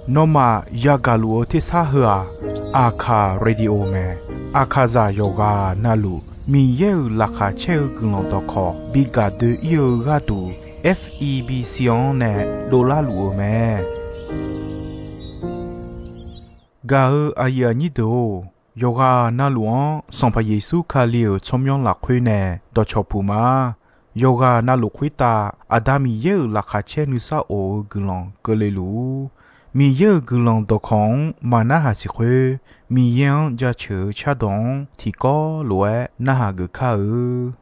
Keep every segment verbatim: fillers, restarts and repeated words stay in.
Nawmaf yagaq luf-eu tersar heu-aq, Aqkaq radio mae. Aqkaqzaq yawqghaq navluf Miqyaer-euq laqkhaq caer-eu guiqlanq dawqkawq bi gaq doe-ir-eu gharduq, F E B C-anr nae dovlar luf-eu mae. Gaq-eu aqyuif aqnyir deuq-or, yawqghaq navluf-anr Sanqpaq Yeqsur Kali-euq tsawrmyanr lafkhoer nae dawqcawq puq ma. Yawqghaq navluf khoertav Aqda Miqyaer-euq laqkhaq caer nuisar of-eu guiqlanq keuvle luf-ur. Miqyaer-euq guiqlanq dawqkawq-anr maqnarhaq siq khoer, Miqyaer-anr jaceuq-eu cardawq-anr tiqkawv lof-aer narhaq geuf kar-eu.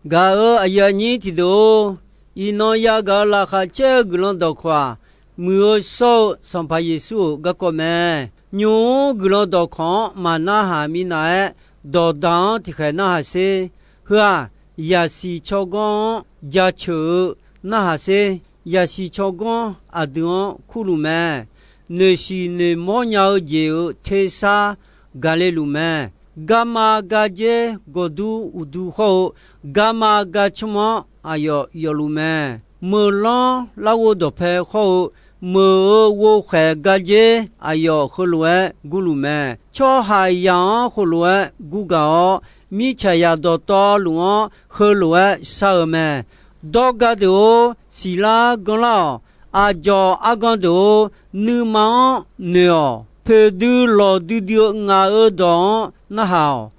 Gaq-euq aqyuif aqnyir tiqdeuq-or, iqnan yagaq-eu laqkhaq caer-eu guiqlanq dawqkawq-aq, muiq-eu shawr-eu Sanqpaq Yeqsur-euq garkawv mae. Nymq-mr guiqlanq dawqkawq-anr maqnarhaq minav-aer, dawqdaq-anr tiqkhaeq narhaq sher. Heu-aq, yaqsiq tsawrganr-anr jaceuq-eu narhaq sher. Yaqsiq tsawrganr aqdui-anr kurluf mae. Noeqshiq noeqmawr nya-eu jeq-euq tersar gaqle luf mae. Garma gardzer gawqdur uqdu hawr-eu, garma garcmr-anr aqyawf yawfluf mae. Meuqlanr larghov dawqpae hawr-eu, meuq-euq ghovkhaeq gardzer aqyawf heulof-aer gurluf mae. Tsawrhaqzaq-anr heulof-aer gurgaq-awr, mirtsaqzaq dawqtawvluf-anr heulof-aer shar-eu mae. Dawrga deuq-or, siqlar ganrlar-awq. Aqdzawq argan deuq-or, nuima-anr noeq-awq. Poeqdui lawqdui dui-eu ngaq-euq dawq-anr narhaq-awq.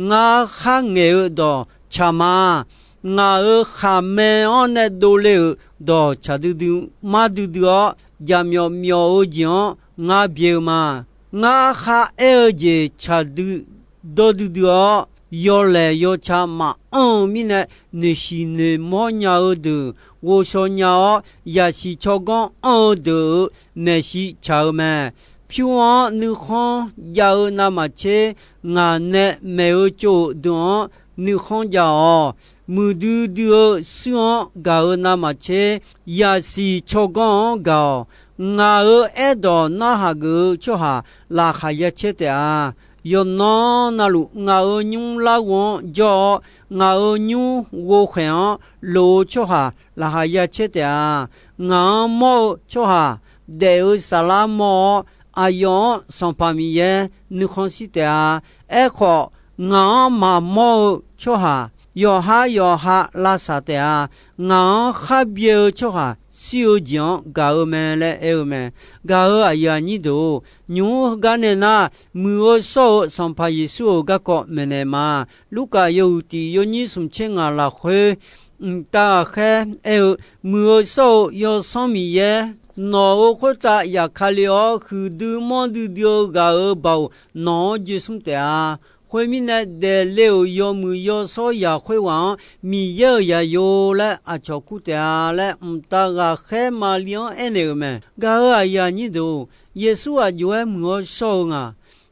Ngar kharngaeq-eu dawq tsaq ma. Ngaq-euq khaqmae-anr nae dovle-euq dawq tsaq duidui mar duidui-awr, jaqmyawf myawf-eu jeq-anr ngar byae-eu ma. Ngar kharaer-eu jeq tsaq dui dawr duidui-awr, yawlaeq yawca maqanr-eu mirnae, noeqshiq noeqmawr nya-eu deuq ghovshaw nya-awr, yaqsiq tsawrganr anr-eu deuq-euq maeqshi tsaq-eu mae. Pyur-anr nuikhanr jav-eu navmaqtser, ngaq nae maeq-eu tsov-euq deuq-anr nuikhanr jav-awq. Muiqdui dui-eu shuir-anr gaq-eu navmaqtser, yaqsiq tsawrganr-anr gaq-awq. Ngaq-euq aerdawq narhaq geuf-eu tsawrhaq laqkhaq ya caer taef-a. Yawqnan navluf ngaq-euq nymr larghov-anr jawr-awr, ngaq-euq nymr ghovkhaeq-anr loq-eu tsawrhaq laqkhaq ya caer taef-a. Ngaq-anr mawr-eu tsawrhaq daef-eu saflar mawr-awr, aqyawf-anr Sanqpaq Miqyaer nuikhanr shir taef-a. Aerkhawf, ngaq-anr maqmawr-eu tsawrhaq yawqhar yawqha lavsaq taef-a. Ngaq-anr khar byae-eu tsawrhaq shir-eu jeq-anr gaq-eu mae laer aer-eu mae. Gaq-euq aqyuif aqnyir deuq-or, nymq-mr heugar nae nar, muiq-eu shawr-eu Sanqpaq Yeqsur-euq garkawv maeqnaeq ma. Lurkaf yawhuiq tiq yawnyir smq tser ngaq lafkhoer, mqtav ghaqkhaer aer-eu, Muiq-eu shawr-eu Yawsanr Miqyaer, nawq-euq khoertav yaf ka le-awr, huiqdui manrdui dui-eu ghaq-euq baoq nawq-anr joe smr taef-a. Khoermirnae, daefle-euq yawmuiq yawshawr yaq khoerghaq-anr Miqyaer-euq zaqyo laer aqcawq kur taef-a laer, mqtav ghaqkhaer Maqli-anr aernaeq-euq mae. Gaq-euq aqyuif aqnyir deuq-or, Yeqsur aq jov-aer muiq-awr shawr-eu nga.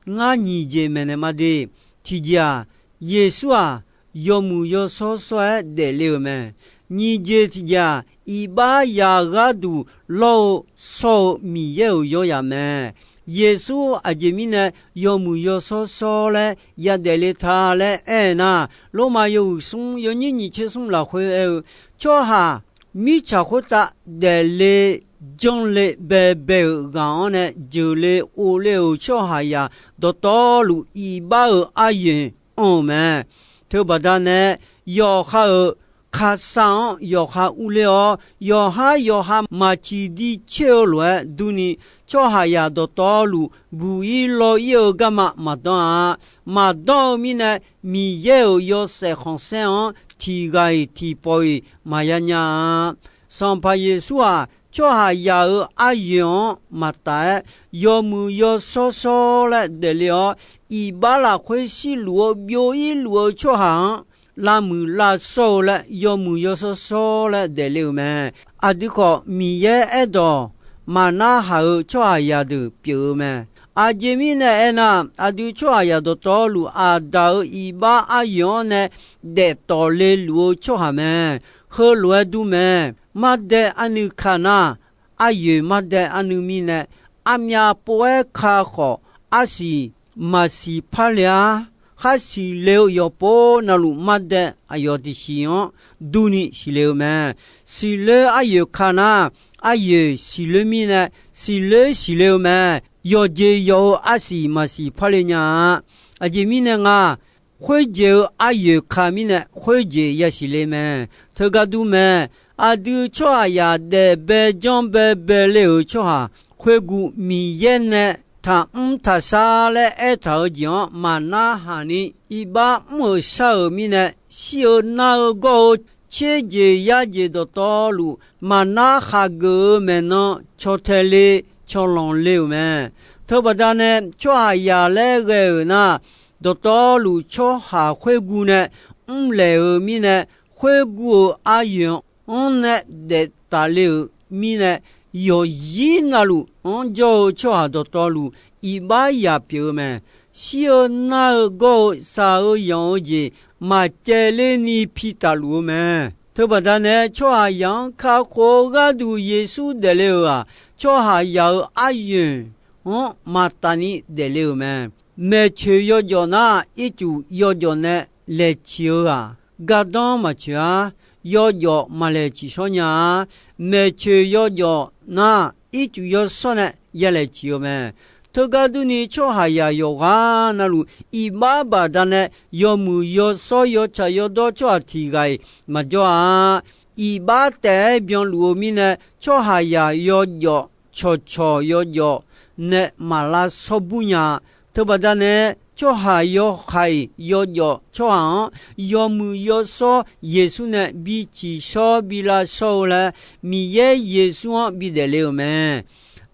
Ngar nyiq jeq maeqnaeq ma de. Tiqjeq-aq, Yeqsur-aq, yawmuiq yawshawr shawr-aer daefle-euq mae. Nyiq jeq tiqjeq-aq, iqbax yaq gharduq lawr-eu shawr-eu Miqyaer-euq yawzaq mae. Yeqsur aqjeq mirnae yawmuiq yawshawr shawr laer yadaef le ta laer aer-eu nar, Lormav yawhuiq smr yawnyir nyiq tser smr lafkhoer aer-eu, tsawrhaq mirtsaq khoertav daefle janrle baebae-euq ghaq-anr nae jeuqle ovle-euq tsawrhaqzaq dawqtawvluf iqbax-euq aryoeq anr-eu mae. Teubaqda nae yawqha-euq kaqsaq-anr yawqha urler-awr, yawqhar yawqha maqciq di coer-eu lof-aer durni, tsawrhaqzaq dawqtawvluf buq-ir law-ir-eu garma maqdanr-a. Maqdanr-eu mirnae, Miqyaer-euq yawshaef khanqsaer-anr tiq ghaq-iq tiq pawf-iq maqya nya-a. Sanqpaq Yeqsur-aq, tsawrhaqzaq-euq aryoeq-anr maqtaf-aer, yawmuiq yawshawr shawr laer daefle-awr, iqbax lafkhoer shirluf-eu byov-ir luf-eu tsawrhaq-anr lavmuiq lavshawr-eu laer yawmuiq yawshawr shawr laer daefle-euq mae. Aqdui khawf, Miqyaer aerdawq maqnarhaq-eu tsawrhaqzaq deuq pyeuf-eu mae. Aqjeq mirnae aernar, aqdui tsawrhaqzaq dawqtawvluf Aqdaq-euq iqbax aryoeq-anr nae daef tawf le luf-eu tsawrhaq mae. Heulof-aer dur mae. Mardae arnuiv ka nar, aryoeq mardae arnuiv mirnae, armyav pov-aer ka khawf, arsiq maqsiq parle-ar. Khar siqle-eu yawqpov navluf mardae aqyawf tiqsiq-anr durni siqle-eu mae. Siqloer aryoeq ka nar, aryoeq siqloer mirnae, siqloer siqle-eu mae. Yawqjeq yawq-eu arsiq maqsiq parle nya-a. Aqjeq mirnae nga, khoerjeq-eu aryoeq ka mirnae, khoerjeq yasiq le mae. Teugar dur mae. Aqdui tsawrhaqzaq daef bae janr bae bae le-euq tsawrhaq khoerguv Miqyaer nae taqmr taqshar laer aertaq-eu jeq-anr maqnarhaq ni, iqbax mr-euq shar-euq mirnae, shir-eu nar-eu gawr-eu tserjeq yarjeq dawqtawvluf maqnarhaq geuf-eu maeqnan caw tae le, cawlanq le-euq mae. Teubaqda nae tsawrhaqzaq laer ghae-euq nar, dawqtawvluf tsawrhaq khoerguv nae mrlaeq-euq mirnae, khoerguv-euq aryoeq-anr nae daef tafle-euq mirnae, yawqzir navluf-anr jawr-eu tsawrhaq dawqtawvluf iqbax yaq pyeuf-eu mae. Shir-eu nar-eu gawr-eu shaq-eu yanq-eu jeq maqcaevler ni pi tafluf-eu mae. Teubaqda nae tsawrhaqzaq-anr kakhof-eu gharduq Yeqsur daefle-euq-aq, tsawrhaqzaq-euq aryoeq-anr maqtaf ni daefle-euq mae. Maeqtsoeq yawjawf nar, ircuf yawjawf nae laeq ciq-eu-aq, gardanr maqtsoeq-ar. Yawjawf maqlaeq ciqshawr nya-a. Maeqtsoeq yawjawf nar, ircuf yawshawr nae ya laeq ciq-eu mae. Teugar durni, tsawrhaqzaq yawqghaq navluf iqbax baqdanae yawmuiq yawshawr yawtsaq yawdawr tsawrhaq tiq ghaq-iq maqjawr-a. Iqbax taef-aer byanluf-eu mirnae, tsawrhaqzaq yawjawf cawqcawq yawjawf nae maq lavshawr bur nya-a. Teubaqda nae, tsawrhaq yawhaiq yawjawf tsawrhaq-anr yawmuiq yawshawr Yeqsur nae bi ciqshawr bi lavshawr-eu laer, Miqyaer Yeqsur-anr bidaef le-euq mae.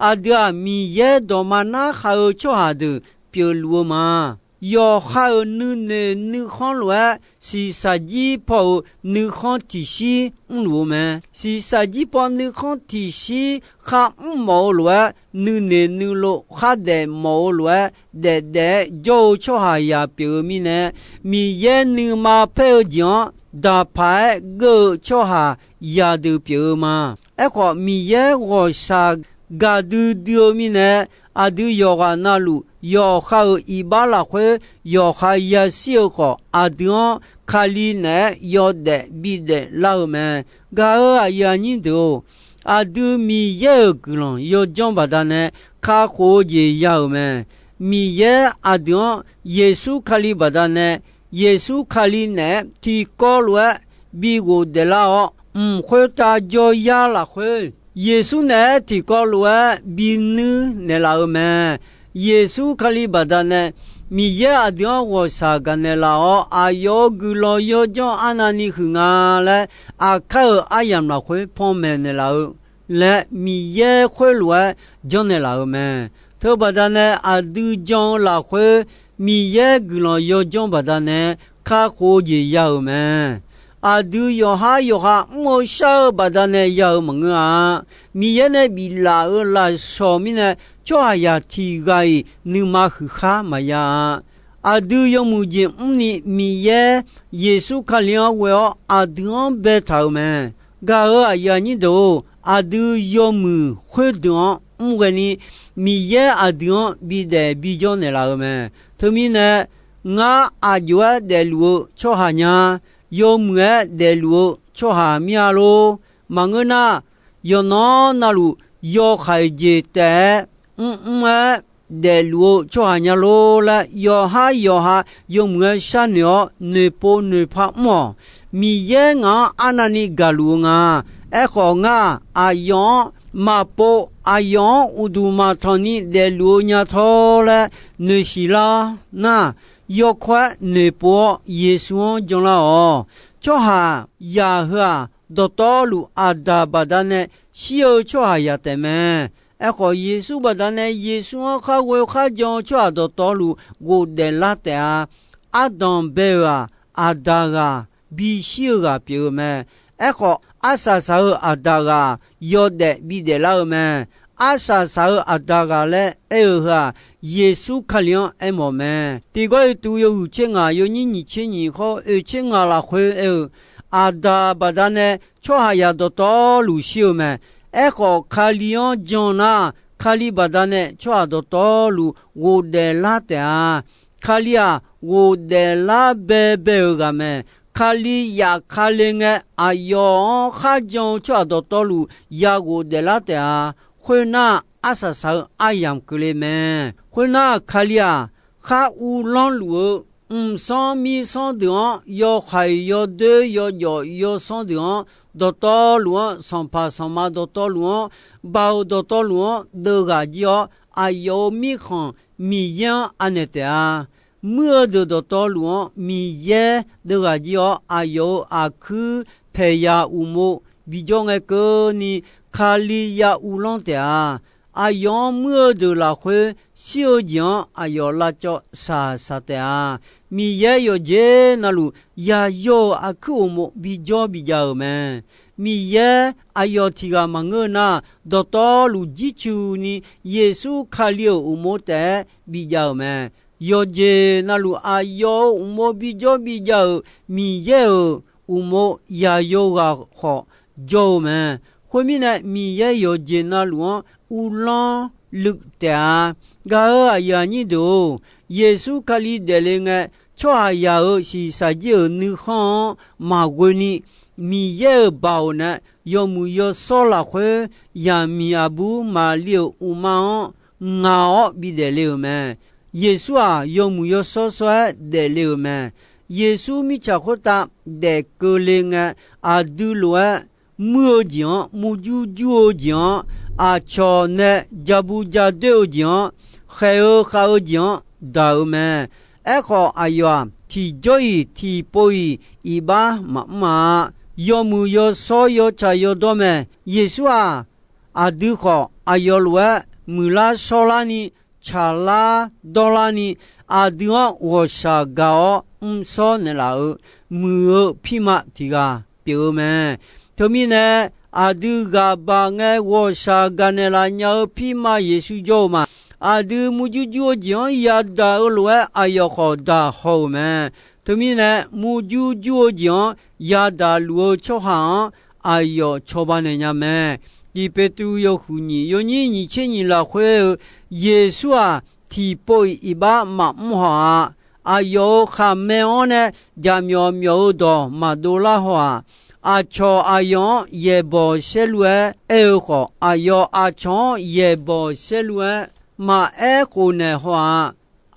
Aqdui-aq, Miqyaer dawqma narhaq-eu tsawrhaq deuq pyeufluf-eu ma. Yawqha-euq nuinoeq nuikhanr lof-aer, shiqshaq jir paw-euq nuikhanr tiqshir mrluf-eu mae. Shiqshaq jir paw nuikhanr tiqshir kharmr mawf-eu lof-aer, nuinoeq nuilov khardaef mawf-eu lof-aer, daefdaef-aer jawr-eu tsawrhaqzaq pyeuf-eu mirnae, Miqyaer nuima paer-eu jeq-anr daqpaq-aer geur-eu tsawrhaqzaq deuq pyeuf-eu ma. Aerkhawf, Miqyaer ghawqshaq gaqdui dui-eu mirnae, aqdui yawqghaq navluf yawqha-euq iqbax lafkhoer yawqha yashir-eu khawf, aqdui-anr Kali naeq-aer yawdaef bidaef lar-eu mae. Gaq-euq aqyuif aqnyir deuq-or, aqdui Miqyaer-euq guiqlanq yawdzanr baqdanae kakhof-eu jeq ya-euq mae. Miqyaer aqdui-anr Yeqsur Kali baqdanae, Yeqsur Kali naeq-aer tiqkawv lof-aer bi ghofdaef lar-awr, mq khoertav jawryar lafkhoer, Yeqsur naeq-aer tiqkawv lof-aer binuir naeqlaf-eu mae. Yeqsur Kali baqdanae, Miqyaer aqdui-anr ghawqshaq gaqnaeq laf-awr, aqyawf-euq guiqlanq yawdzanr arnavni huiq nga laer, aqkar-euq aryamq lafkhoer panmaeq naeqlaf-eu laer, Miqyaer khoerlof-aer janrnaeq laf-eu mae. Teubaqdanae aqdui jan-eu lafkhoer, Miqyaer guiqlanq yawdzanr baqdanae kakhof-eu jeq ya-euq mae. Aqdui yawqhar yawqha mr-eu shar-eu baqdanae ya-euq maqngeur-a. Miqyaer nae biflaf-euq lafshawq mirnae, tsawrhaqzaq tiq ghaq-iq nuima huiq khar maqya-a. Aqdui yawmuiq jeq mrni Miqyaer Yeqsur Kali-anr ghoe-awr aqdui-anr baetaq-euq mae. Gaq-euq aqyuif aqnyir deuq-or, aqdui yawmuiq khoerdeuq-anr mr ghaeni, Miqyaer aqdui-anr bidaef bijawr naeqlaf-eu mae. Teumirnae, ngar aqjox-aer daefluf-eu tsawrhaq nya, yawmuiq-aer daefluf-eu tsawrhaq mir-a lor. Maqngeur nar, yawqnan navluf yawkhaeq jeq taef-aer mrmr-aer daefluf-eu tsawrhaq nya lor laer, yawqhar yawqha yawmuiq-aer sharnoeq-awr noeqpov noeqpar mr-awq. Miqyaer ngaq-anr arnavni gaqluf-eu nga. Aerkhawf, ngar aqyawf-anr maqpov, aqyawf-anr uqduq maqtanq ni daefluf-eu nya tawr laer noeqsiq lar nar, yawkawr-aer noeqpov-awr Yeqsur-anr janlar-awq. Tsawrhaqzaq heu-aq, dawqtawvluf Aqdaq baqdanae shir-eu tsawrhaqzaq taef mae. Aerkhawf, Yeqsur baqdanae Yeqsur-anr khar ghoe kharjan-eu tsawrhaq dawqtawvluf ghofdaef lar taef-a. Ardanq bae-euq-aq, Aqdaq ghaq bishir-eu ghaq pyeuf-eu mae. Aerkhawf, arsaq saq-eu Aqdaq ghaq yawdaef bidaef lar-eu mae. Arsaq saq-eu Aqdaq ghaq laer aer-eu heu-aq, Yeqsur Kali-anr aermawf mae. Tiqgawr-iq tuv yawhuiq tser ngaq, yawnyir nyiq tser nyiq hawr oeq tser ngaq lafkhoer aer-eu, Aqdaq baqdanae tsawrhaqzaq dawqtawvluf shir-eu mae. Aerkhawf, Kali-anr jan nar, Kali baqdanae tsawrhaq dawqtawvluf ghofdaef lar taef-a. Kali-aq, ghofdaef lar baebae-euq ghaq mae. Kali yaf Kali ngae, aqyawf-anr kharjan-eu tsawrhaq dawqtawvluf ya ghofdaef lar taef-a. Khoernar, arsaq saq-eu aryamq keuvle mae. Khoernar, Kali-aq, khar uvlanr luf-eu mqsanr mirsanr deuq-anr, yawhaiq yawdoer yawjawf yawsanr deuq-anr, dawqtawvluf-anr, sanqpaq sanqma dawqtawvluf-anr, baoq dawqtawvluf-anr deuv ghaq jir-awr, aqyawf-euq mirkhanq Miqyaer-anr anaeq taef-a. Muir-eu deuq dawqtawvluf-anr Miqyaer deuv ghaq jir-awr, aqyawf-euq aqkuir paeqya uqmov bijawr ngae keuvni, Kali ya uvlanr taef-a. Aqyawf-anr muir-eu deuq lafkhoer shir-eu jeq-anr aqyawf lavcawv shaqshaq taef-a. Miqyaer yawqjeq navluf yaqyawf-euq aqkuir uqmov bijawr bijav-euq mae. Miqyaer aqyawf tiq ghaq maqngeur nar, dawqtawvluf jircuf ni Yeqsur Kali-euq uqmov taef-aer bijav-euq mae. Yawqjeq navluf aqyawf-euq uqmov bijawr bijav-euq Miqyaer-euq uqmov yaqyawf ghaq khawf jawr-eu mae. Khoermirnae, Miqyaer yawqjeq navluf-anr uvlanr luiv taef-a. Gaq-euq aqyuif aqnyir deuq-or, Yeqsur Kali daefle ngae, tsawrhaqzaq-euq shiqshaq jir-euq nuikhanr-anr maqghoe ni, Miqyaer-euq baoq nae yawmuiq yawshawr lafkhoer, yaqmiq aqbur Maqli-euq uqma-anr ngaq-awr bidaef le-euq mae. Yeqsur-aq, yawmuiq yawshawr shawr-aer daefle-euq mae. Yeqsur mirtsaq khoertav daef keuvle ngae, aqdui lof-aer muir-eu jeq-anr, murjur jur-eu jeq-anr, aqcawq nae jabu jadoer-eu jeq-anr, khaeq-eu khav-eu jeq-anr daq-euq mae. Aerkhawf, aqyawf-aq, tiqjawr-iq tiqpov-iq iqbax maqmr-a. Yawmuiq yawshawr yawtsaq yawdawr mae. Yeqsur-aq, aqdui khawf aqyawf lof-aer muiqlar shawrlarni, tsaqlar dawrlarni, aqdui-anr ghawqshaq gaq-awr mrshawr naeqlaf-euq muiq-eu pirma tiq ghaq pyeuf-eu mae. Teumirnae, aqdui ghaq baq ngae ghawqshaq gaq naeqlaf nya-eu pirma Yeqsur jawr-eu ma. Aqdui murjur jur-eu jeq-anr yadaq-eu lof-aer aqyawf khawf daq haw-euq mae. Teumirnae, murjur jur-eu jeq-anr yadaq luf-eu tsawrhaq-anr aqyawf cawba naeq nya mae. Tiq Peqtruv yawhuiq nyiq yawnyir nyiq tser nyiq lafkhoer-eu, Yeqsur-aq, tiqpov-iq iqbax maqmr haw-a. Aqyawf-euq khaqmae-anr nae jaqmyawf myawf-eu dawq maqdov lar haw-aq. Aqcawq aqyawf-anr yaeqbawq saerlu-aer aer-eu khawf, aqyawf aqcawq-anr yaeqbawq saerlu-aer maqaer khofnaeq haw-aq.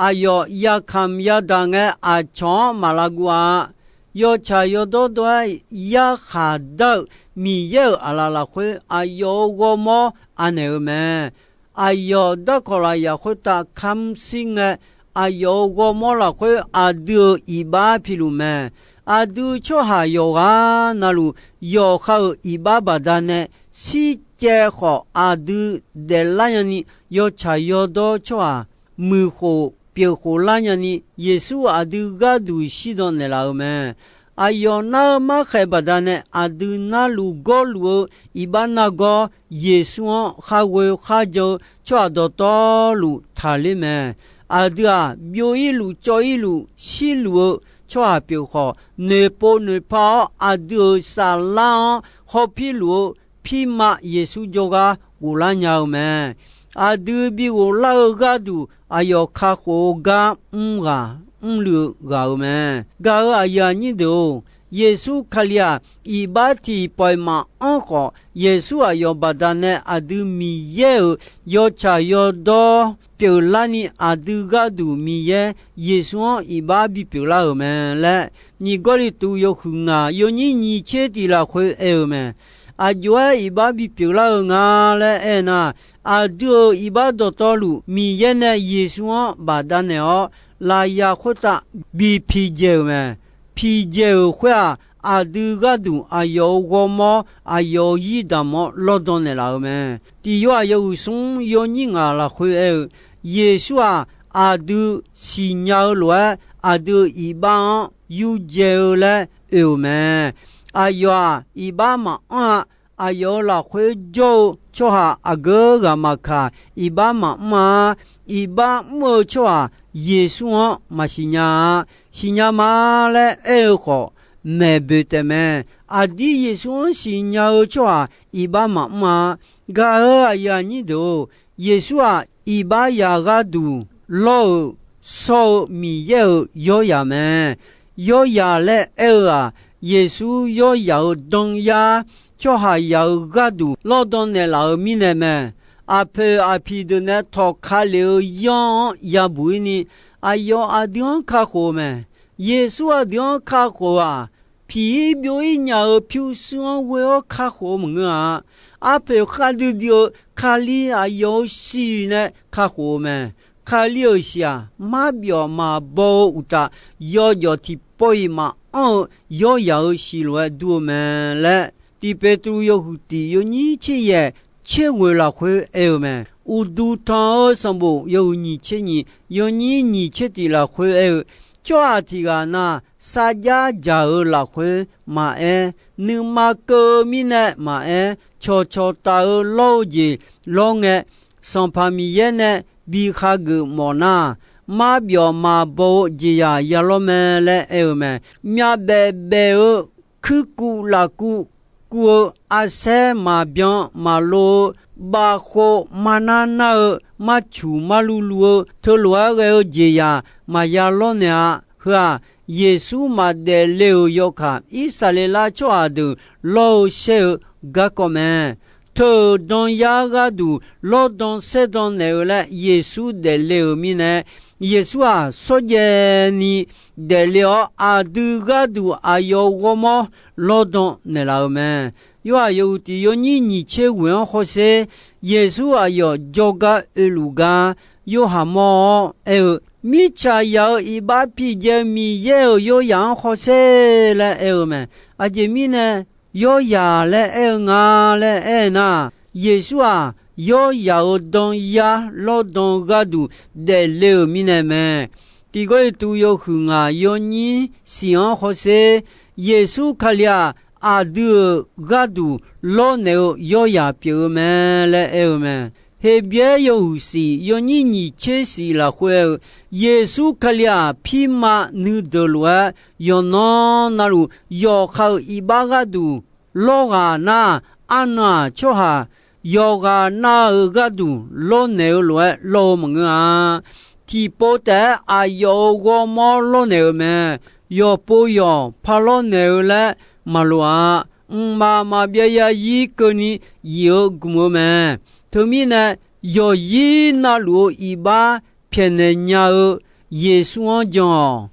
Aqyawf yakamq yadaq ngae, aqcawq-anr maq lavguv-a. Yawtsaq yawdawr dawr-aer yarkhaq dar-euq Miqyaer-euq aqlaf lafkhoer, aqyawf-euq ghawrmawr anaeq-eu mae. Aqyawf darkawq lafyaq khoertav kamr shir ngae, aqyawf-euq ghawrmawr lafkhoer aqdui-euq iqbax piluf mae. Aqdui tsawrhaq yawqghaq navluf yawqha-euq iqbax baqdanae shircaev khawf, aqdui daeflar nyani, yawtsaq yawdawr tsawrhaq muiqkhof pyeufkhof lar nyani, Yeqsur aqdui gharduq shirdan naeqlaf-euq mae. Aqyawf nar-eu markhaeq baqdanae, aqdui narluf gawrluf-eu iqbax nargawr, Yeqsur-anr khar ghoe kharjan-eu tsawrhaq dawqtawvluf taqler mae. Aqdui-aq, byov-ir luf cawv-ir luf shirluf-eu tsawrhaq pyeuf khawf, noeqpov noeqpa-awr aqdui-euq saflar-anr hawpir luf-eu pirma Yeqsur jawrgar ghoflar nya-eu mae. Aqdui bi ghoflar-eu gharduq, aqyawf kakhof-eu gar mr ghaq mrluiv-eu ghaq-euq mae. Gaq-euq aqyuif aqnyir deuq-or, Yeqsur Kali-aq, iqbax tiqpawf-iq maqanr khawf, Yeqsur aqyawf baqdanae aqdui Miqyaer-euq yawtsaq yawdawr pyeuflarni, aqdui gharduq Miqyaer Yeqsur-anr iqbax bipyeuf lar-euq mae laer, Nyiq Gawrliqtu yawhuiq ngaq yawnyir nyiq tser tiq lafkhoer aer-eu mae. Aqjox-aer iqbax bipyeuf lar-eu nga laer aernar, aqdui-euq iqbax dawqtawvluf Miqyaer nae Yeqsur-anr bafdav naeq-awr, lafyaq khoertav bi piqdzaeq-euq mae. Piqdzaeq-euq khoer-aq, aqdui gharduq aqyawf-euq ghawrmawr, aqyawf-euq zir damq-anr lawrdan naeqlaf-euq mae. Tiq Yorhaq yawhuiq smr yawnyir ngaq lafkhoer aer-eu, Yeqsur-aq, aqdui siqnya-eu lof-aer, aqdui-euq iqbax-anr yurdzae-eu laer oe-euq mae. Aqyawf-aq, iqbax maqanr-a. Aqyawf-euq lafkhoer jawr-eu tsawrhaq aqgeu ghaq maqkaq, iqbax maqmr-a. Iqbax mr-eu tsawrhaq Yeqsur-anr maqsiq nya-a. Siqnya ma laer aer-eu khawf, maeq boeq taef mae. Aqdir Yeqsur-anr siqnya-eu tsawrhaq iqbax maqmr-a. Gaq-euq aqyuif aqnyir deuq-or, Yeqsur-aq, iqbax yaq gharduq lawr-euq shawr-eu Miqyaer-euq yawryaq mae. Yawryaq laer aer-eu-aq, Yeqsur yawryaq-euq danyar, tsawrhaqzaq-euq gharduq lawrdan naeqlaf-euq mirnae mae. Aqpoeq aqpiq deuq nae tawqka lef-eu yanr-anr yabuq-ir ni, aqyawf aqdui-anr kakhof-eu mae. Yeqsur aqdui-anr kakhof-aq, piq-ir byov-ir nya-eu pyurshuir-anr ghoe-awr kakhof-eu maqngeur-a. Arpoeq khavdui dui-eu Kali aqyawf-euq shiq nae kakhof-eu mae. Kali-euq shiq-aq, marbyawf maqbaw-eu uqtaf, yawjawf tiqpov-iq maqanr-eu yawryaq-euq shiq lof-aer dur-eu mae laer, Tiq Peqtruv yawhuiq tiq yawnyir tser yaeq tser ghoeq lafkhoer aer-eu mae. Uqduq tanq-eu sanqbof yawhuiq nyiq tser nyiq yawnyir nyiq tser tiq lafkhoer aer-eu, tsawrhaq tiq ghaq na, sarjax dzaq-eu lafkhoer maqaer, nuima keuv-eu mirnae maqaer, cawqcawq taf-eu lawr-eu jeq lawr ngae, Sanqpaq Miqyaer nae bi khageuf mawf nar, marbyawf maqbaw-eu jeqzaq ya lawr mae laer aer-eu mae. Myavbaef baef-eu, kuirkuv lafkuv kuv-eu, arsaer maqbyan maqlo-eu, bavkhov marnar nar-eu, marcuq marluv luv-eu, teulof-aer ghae-eu jeqzaq maqya lawrnaeq-a. Heu-aq, Yeqsur maqdaef le-euq yawkaq, Irsaqleqlav tsawrhaq deuq lawr-eu shaer-eu garkawv mae. Teu-euq danyar gharduq lawrdan saerdan naeq-eu laer Yeqsur daefle-euq mirnae, Yeqsur-aq, shawrjaev ni daefle-awr, aqdui gharduq aqyawf ghawrmawr lawrdan naeqlaf-euq mae. Yorhaq yawhuiq tiq yawnyir nyiq tser ghoeq-anr hawsher, Yeqsur aqyawf jawrgar oeluf gar Yorhaq mawr-awr aer-eu, Mirtsaq yaq-euq iqbax piqdzae-eu Miqyaer-euq yawryaq-anr hawsher laer aer-eu mae. Aqjeq mirnae yawryaq laer aer-eu nga laer aer nar, Yeqsur-aq, yawryaq-euq danyar lawrdan gharduq daefle-euq mirnae mae. Tiq Gawrliqtu yawhuiq ngaq yawnyir siq-anr hawsher, Yeqsur Kali-aq, aqdui-euq gharduq lawrnaeq-eu yawryaq pyeuf-eu mae laer aer-eu mae. Heqbyaer yawhuiq siq yawnyir nyiq tser siq lafkhoer aer-eu, Yeqsur Kali-aq, pirma nuideuq lof-aer yawqnan navluf yawqha-euq iqbax gharduq lawr ghaq nar, arnan-aq, tsawrhaq yawqghaq nav-euq gharduq lawrnaeq-eu lof-aer lawr-eu maqngeur-a. Tiqpov taef-aer aqyawf-euq ghawrmawr lawrnaeq-euq mae. Yawqpov yawq par lawrnaeq-eu laer maqloq-a. Mqmaq maqbyav zarzir keuvni yif-eu gmq-eu mae. Teumirnae, yawqzir navluf-eu iqbax pyaeqnaeq nya-eu Yeqsur-anr jan-awq.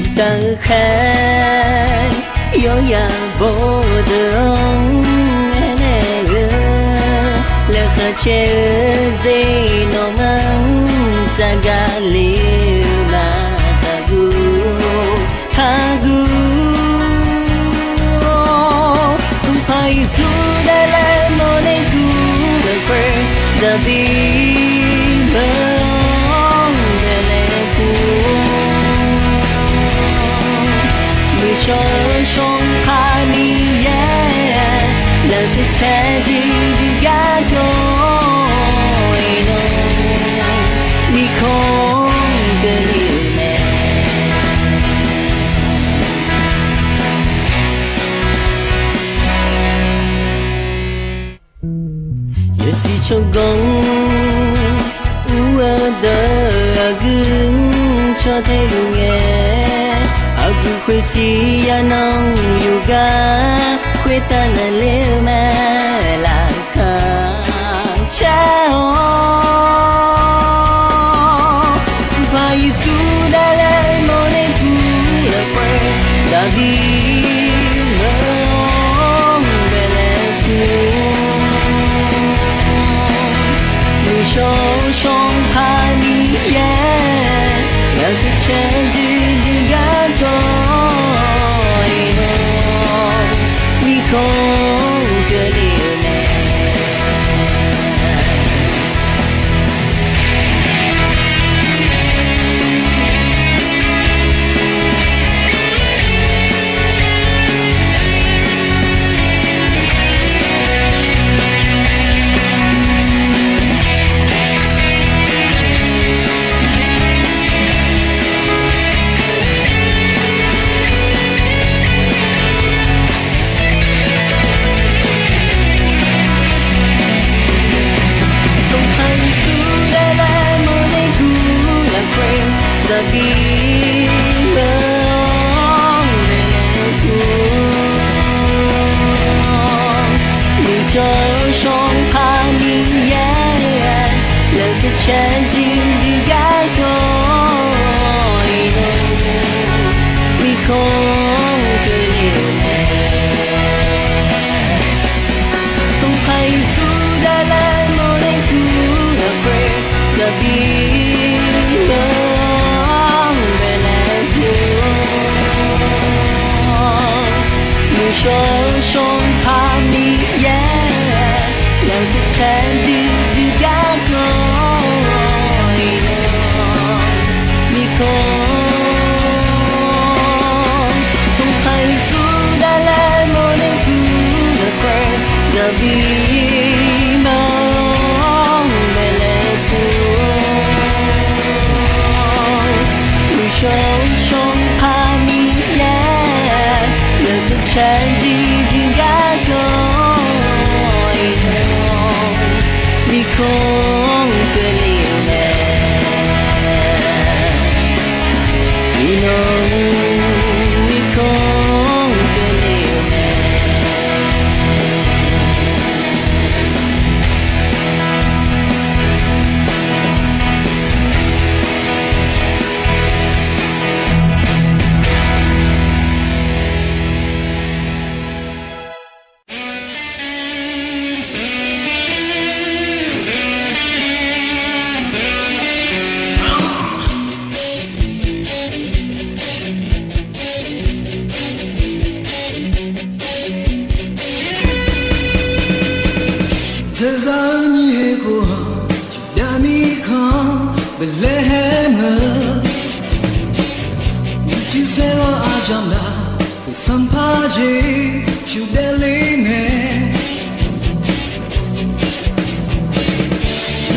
Uqtaf-eu khaer yawr yaq bawr-eu deuq-anr aernaeq-eu, laeqhmq caer-eu dzer nawmaf-anr tsaqgaq le-eu ma. Taqguv, taqguv, Sanqpaq Yeqsur daef laer mawrler guv lafkhoer, Daqbir meuq-anr daef laer guv-awr, muiqshawr-eu Sanqpaq Miqyaer, lafkhoer caer duidui garkawv-iq nawq, mirkhanq keuvle-euq mae. Yawsiq tsawrganr ur-eu deuq aqgeu caw tae luf ngae, aqgeu khoershir yanan yawqgar khoertav naqler-eu mae. Laqkhaq caer-awr, Sanqpaq Yeqsur daef laer mawrler guv lafkhoer, Daqbir meuq-anr daef laer guv-awr, muiqshawr-eu Sanqpaq Miqyaer, lafkhoer caer duidui garkawv-iq nawq, mirkhanq keuvle-euq mae. Sanqpaq Yeqsur daef laer mawrler guv lafkhoer, Daqbir meuq-anr daef laer guv-awr, muiqshawr-eu Sanqpaq Miqyaer, lafkhoer caer duidui garkawv-iq nawq, mirkhanq keuvle-euq mae. Sanqpaq Yeqsur daef laer mawrler guv lafkhoer, Daqbir meuq-anr daef laer guv-awr, muiqshawr-eu Sanqpaq Miqyaer, lafkhoer caer duidui garkawv-iq nawq, mirkhanq. Sanqpaq Yeqsur daef laer mawrler guv lafkhoer, Daqbir meuq-anr daef laer guv-awr, muiqshawr-eu Sanqpaq Miqyaer, lafkhoer caer duidui garkawv-iq nawq, mirkhanq keuvle-euq mae. Iqnan mirkhanq keuvle-euq mae. Zaq-eu nyiq khoer-aq, Yurdav mirkhanq-anr Beqlaeqhaeq-eu, uicuiv saerlanr aqyamq laf, sanqpaq Yeqsur daefle mae.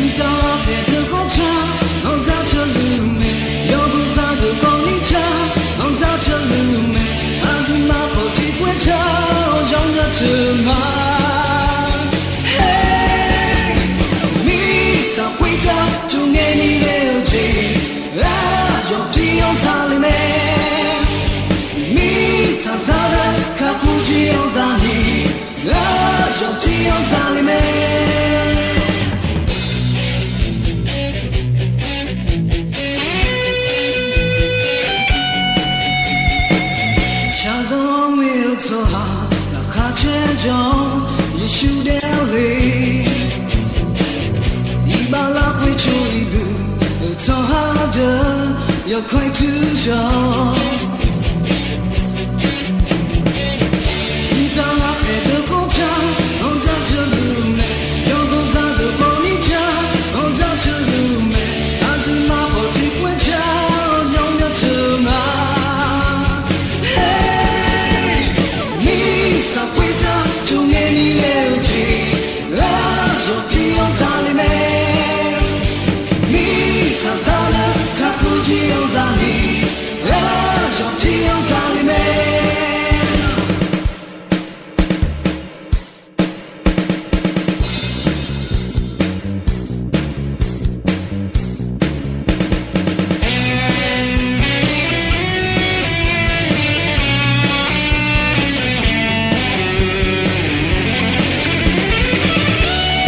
Mqtav ghaqkhaeq deuq ghawqcar, nawq jaceuq luf mae. Yawqbuiq zaqdeuq kawvni car, nawq jaceuq luf mae. Aqduimaf khawf tiqkawv-aer car-awr, yanr jaceuq ma. Mirtsaq khoertav jov ngae ni ghae-eu jeq, aqyawf tir-anr zale mae. Mirtsaq zaqdeuq kakhof jir-anr zani, aqyawf tir-anr zale mae. Shaqzanq ngae-eu tsawrhaq laqkhaq caer jan-awr, Yeqsur daefle. Iqbax lafkhoer coq-iq luf-eu tsawrhaq deuq yawkawr-aer tuir ya-awr, mqtav ghaqkhaeq deuq ghawqcar, nawq jaceuq luf mae. Yawqbuiq zaqdeuq kawvni car, nawq jaceuq luf mae. Aqduimaf khawf tiqkawv-aer car-awr, yanr jaceuq ma. Mirtsaq khoertav jov ngae ni ghae-eu jeq, aqyawf tir-anr zale mae. Mirtsaq zaqdeuq kakhof jir-anr zani, aqyawf tir-anr zale mae.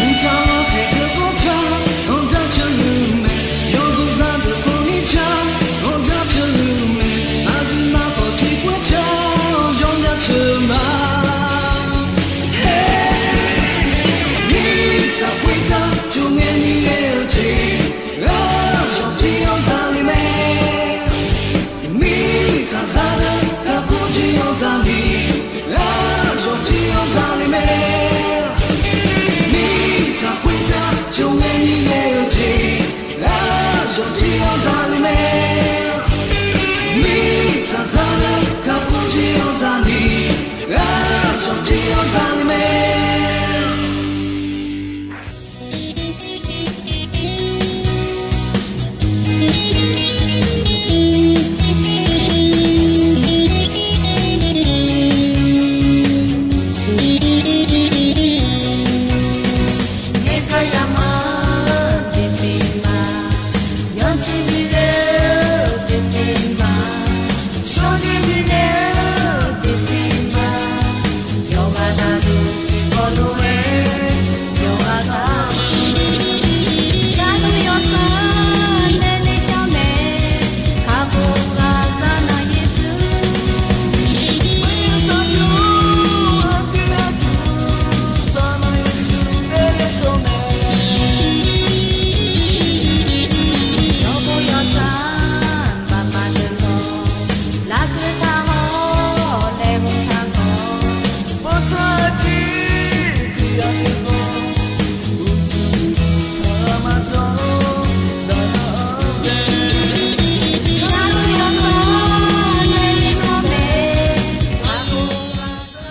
Mqtav ghaqkhaeq deuq ghawqcar, nawq jaceuq luf mae. Yawqbuiq zaqdeuq kawvni car, nawq jaceuq luf mae. Aqduimaf khawf tiqkawv-aer car-awr, yanr jaceuq ma. Mirtsaq khoertav jov ngae ni ghae-eu jeq, aqyawf tir-anr zale mae. Mirtsaq zaqdeuq kakhof jir-anr zani, aqyawf tir-anr zale mae. Mirtsaq khoertav jov ngae ni ghae-eu jeq, aqyawf tir-anr zale mae. Mirtsaq zaqdeuq kakhof jir-anr zani, aqyawf tir-anr zale mae.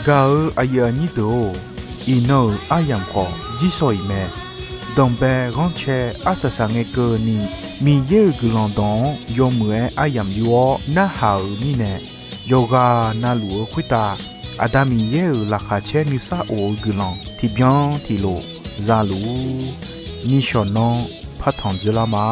Gaq-eu aqyuif aqnyir deuq-or, iqnan-euq aryamq khawf jirsawq iq mae. Danqbae ghanrcae arsaq saq ngae keuvni, Miqyaer-euq guiqlanq dawq-anr yawmuiq-aer aryamq yur-awr narhaq-euq mirnae, yawqghaq na luf-eu khoertav Aqda Miqyaer-euq laqkhaq caer nuisar of-eu guiqlanq tiqbyan tiqlof za luf-ur. Nishawq nanr partanq dzeurlar ma.